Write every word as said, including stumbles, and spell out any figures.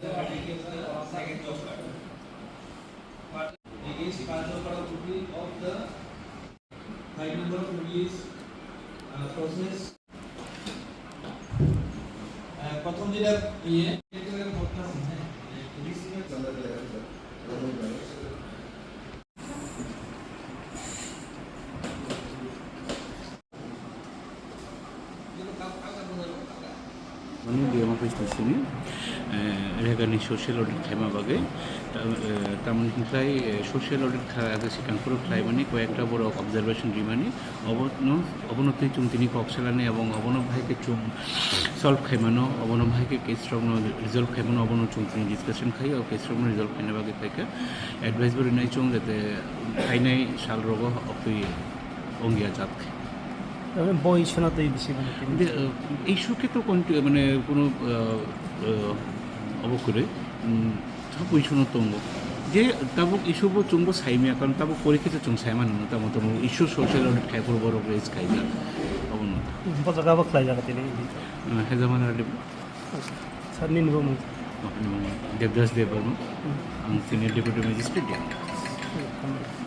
Against Kajal Karakuti of the five number police, uh, process. Uh, প্রথম যেটা ইয়ে, Mani D M office ni sini, eh, Rega ni social audit khaima bagwi, ta-, eh, tamoni hwnkhai, eh, social audit kha-, age sikang phuru khlaimani, koyekta borok observation rimani, obono, obono twi chwng tini kok salani, ebong obono bahai khe chwng solve khaimano, obono bahai khe case rokno resolve khaimano, obono chwng tini discussion khai, o case rokno resolve khaina bagwi phaikha. Advice bo rinai chwng jate phainai sal rogo oktwi ongya jat khe. Tamo bo issue no twi bisi mano tini. De, uh, issue khe to konti-, mane, kono, uh, uh, obo kwrwi, um, thok issue no tongo. Je tabuk issue bo chwng bo saimya, karon tabuk porikhe se chwng saimano, tamo tamo issue social audit khai phuru borok raise khaijak. Obono. Bo jaga bo khlai jaga tini. Uh, Hejamani Rally. Sir, nini bo mung? Oh, nini bo mung. Devdas Debbarma. Hmm. Ang senior deputy magistrate, Diyarbakir. Hmm.